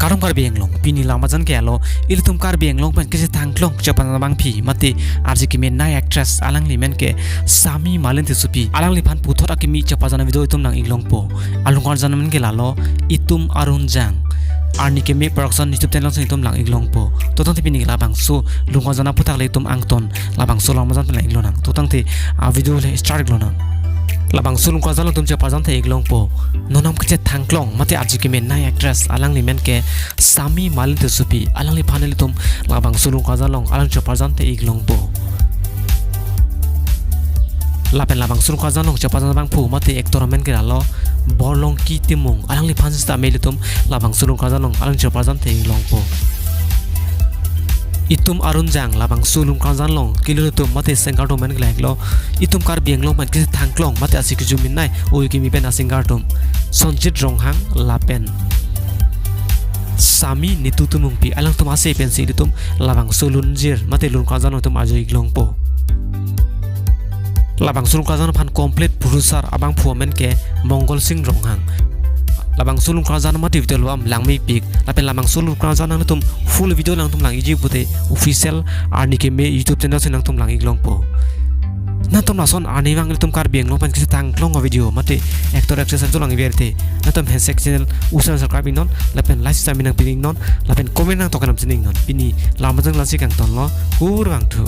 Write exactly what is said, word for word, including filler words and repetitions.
Kardom Karbi Anglong, pini la majan ke alo, ilitum Karbi Anglong pen kachethang klong chepajam abangpi, mate arje keme nai actress alangli men ke Sami Malin Tissopi, alangliphan puthot akimi chepajam avideo itum lang-ik longpo. Alun karjan amen ke lalo, Itum Arunjang. Arni Keme Production YouTube channel si itum lang-ik longpo. To tangte pini labangso lun karjan aphuthak le itum angton labangso la majan pen lang-ik lonang. To tangte avideo le start-ik lonang. Labangso lun karjan along itum chepajam the-ik longpo. Non nam kachethang klong mate arje keme nai actress alangli men ke Sami Malin Tissopi, alangliphan ilitum labangso lun karjan along alang chepajam the-ik longpo. Lapen labangso lun karjan along chepajam abangphu mate actor amen ke lalo Borlongki Timung, alangliphan sita me ilitum labangso lun karjan along alang chepajam the-ik longpo. Itum Arunjang labangso lun karjan along kelun atum mate singer atum amen ke lahelo, itum Karbi Anglong pen kachethang klong mate ase kejui min nai, oi kimi pen asinger atum Sonjit Ronghang lapen Sami Nitu Timungpi, alangtum ase pensi ilitum labangso lunjir mate lun karjan along itum arju-ik longpo. Labangso lun karjan aphan complete producer abangphu amen ke Mongol Sing Ronghang. Labangso lun karjan mate video album langmepik, lapen labangso lun karjan nangtum full video nangtum lang-ikji pute official Arni Keme YouTube channel si nangtum lang-ik longpo. Nangtum lason arnivang ilitum Karbi Anglong pen kachethang klong avideo mate actor actress avideo lang-ik ber te, nangtum handshake channel usan subscribe-ik non, lapen like sami nangpi-ik non, lapen comment nangtok nangpi-ik non. Pini la majan lasi kangtonlo, kurvangthu.